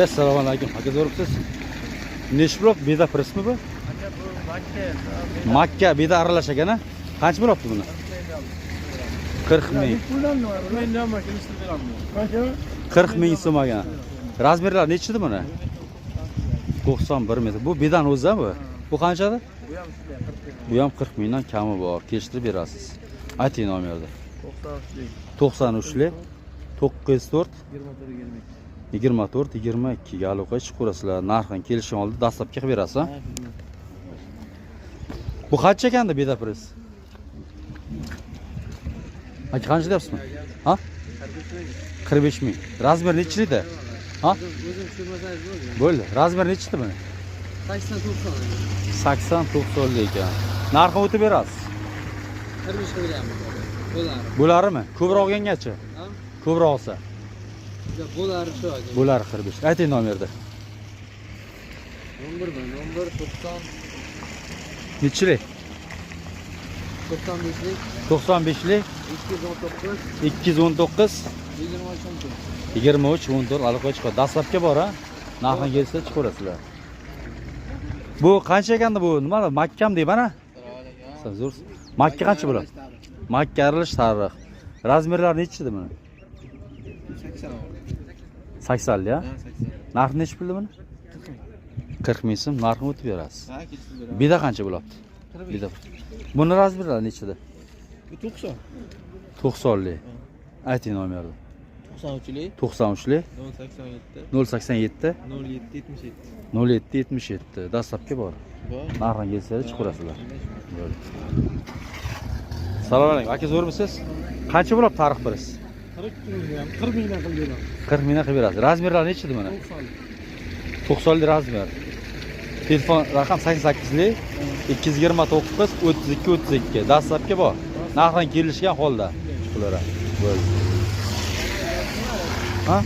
Assalomu alaykum. Aka, zo'ribsiz. Nechi bo'libdi? Beda pressmi bu? Aka, bu Makka. Makka beda aralash ekan, a? Qancha bo'libdi buni? 40 ming. 40 ming so'm ekan. Размер lari nechida buni? 91 metr. Bu bedan o'zi bu. Bu qanchada? Bu ham shunday, 40 ming. Bu ham 40 mingdan kami bor. Kelishtirib berasiz. Ayting nomerni. 93lik. 93lik 904 24 22. 24 22 ga aloqa chiqaverasizlar. Narxini kelishgan oldi dastlabki qilib berasiz, ha? Bu qancha ekanda beda press? Aka, qancha deyapsizmi? Ha? 45 ming. Размер nechilikda? Ha? O'zim tushirmasangiz bo'ldi. Bo'ldi. Размер nechida buni? 80 90. 80 90 ekan. Narxini o'tib berasiz. 45 qilib beryapmiz. Bo'lari. Bo'larimi? Ko'proq olgangacha? Ha? Ko'proq olsa. Yo'q, bo'lari shu, aka. Bo'lari 45. Ayting nomerni. 11 11 90. Nechilik? 95lik. 95lik. 219. 219. 23 14. 23 14 aloqa chiqadi. Dastlabki bor, ha? Narxini kelsa chiqaverasizlar. Bu qancha ekanda bu? Nima? Makkam deyman, ha? Zo'r. Makka qancha bo'ladi? Makka aralash sariq. Размер lari nechida buni? 80. 80 ya? Ha, 80. Narxi nechi puldi buni? 40 ming so'm narxini o'tib berasiz. Ha, kelishtirib beramiz. Beda qancha bo'lyapti? Beda. Buni размер lari nechida? Bu 90. 90lik. Ayting nomerni. 93lik. 93lik. 087. 087. 07 77. 07 77. Dastlabki bor. Bor. Narxini kelsa chiqaverasizlar. Bo'ldi. Assalomu alaykum. Aka, zo'rmisiz? Qancha bo'ladi tarix birisi? 40 mingdan, 40 mingdan qilib beramiz. 40 mingdan qilib berasiz. Размер lari nechida buni? 90. 90lik размер. Telefon raqam 88lik 229 32 32. Dastlabki bor. Narxdan kelishgan holda chiqilaveradi. Bo'ldi. Ha?